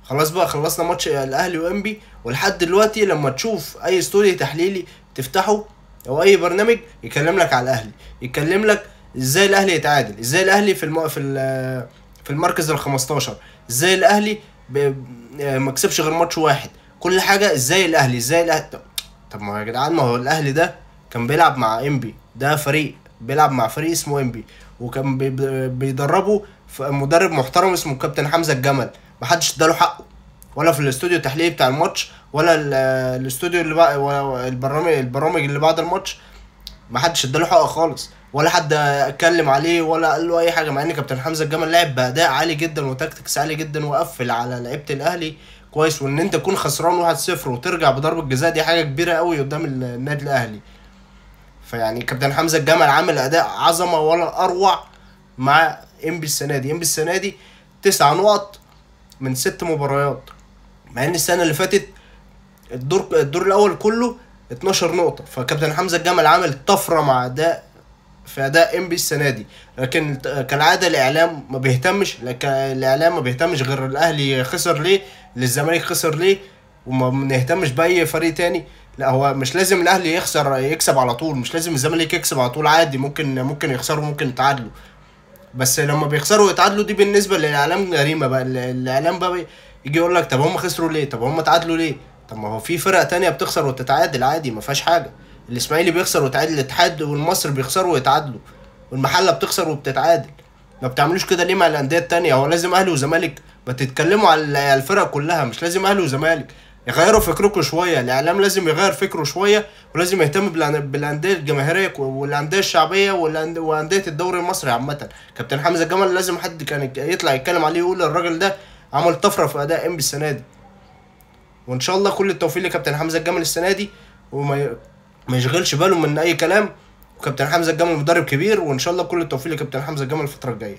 خلاص بقى خلصنا ماتش الاهلي وانبي، ولحد دلوقتي لما تشوف اي استوديو تحليلي تفتحه او اي برنامج يكلم لك على الاهلي، يتكلم لك ازاي الاهلي يتعادل، ازاي الاهلي في المركز ال15، ازاي الاهلي ما كسبش غير ماتش واحد، كل حاجة ازاي الاهلي، ازاي الاهلي. طب ما يا جدعان، ما هو الاهلي ده كان بيلعب مع انبي، ده فريق بيلعب مع فريق اسمه انبي، وكان بيدربه مدرب محترم اسمه كابتن حمزة الجمل، محدش اداله حقه ولا في الاستوديو التحليلي بتاع الماتش، ولا الاستوديو اللي بعد البرامج اللي بعد الماتش، محدش اداله حقه خالص، ولا حد اتكلم عليه ولا قال له اي حاجة، مع ان كابتن حمزة الجمل لعب باداء عالي جدا و tactics عالي جدا، وقفل على لعيبة الاهلي كويس، وان انت تكون خسران 1-0 وترجع بضربه جزاء دي حاجة كبيرة قوي قدام النادي الاهلي. فيعني كابتن حمزة الجمل عامل اداء عظمه ولا اروع مع انبي السنة دي. انبي السنة دي 9 نقط من 6 مباريات، مع ان السنة اللي فاتت الدور الاول كله 12 نقطة. فكابتن حمزة الجمل عامل طفرة مع اداء في اداء انبي السنة دي، لكن كالعادة الاعلام ما بيهتمش، لكن الاعلام ما بيهتمش غير الاهلي خسر ليه، للزمالك خسر ليه، وما بنهتمش باي فريق تاني. لا، هو مش لازم الاهلي يخسر يكسب على طول، مش لازم الزمالك يكسب على طول، عادي ممكن يخسروا ممكن يتعادلوا، بس لما بيخسروا ويتعادلوا دي بالنسبة للاعلام جريمة بقى. الاعلام بقى يجي يقول لك طب هم خسروا ليه، طب هم تعادلوا ليه، طب ما هو في فرق تانية بتخسر وتتعادل عادي، ما فيهاش حاجة. الاسماعيلي بيخسر ويتعادل، الاتحاد والمصري بيخسروا ويتعادلوا، والمحله بتخسر وبتتعادل. ما بتعملوش كده ليه مع الاندية التانية؟ هو لازم اهلي وزمالك؟ ما تتكلموا على الفرق كلها، مش لازم اهلي وزمالك. يغيروا فكركم شوية، الاعلام لازم يغير فكرة شوية، ولازم يهتم بالاندية الجماهيرية والاندية الشعبية وانديه الدوري المصري عامة. كابتن حمزة الجمل لازم حد كان يطلع يتكلم عليه، يقول الراجل ده عمل طفرة في اداء انبي السنة دي. وان شاء الله كل التوفيق لكابتن حمزة الجمل السنة دي، وما يشغلش باله من اي كلام. وكابتن حمزة الجمل مدرب كبير، وان شاء الله كل التوفيق لكابتن حمزة الجمل الفترة الجاية.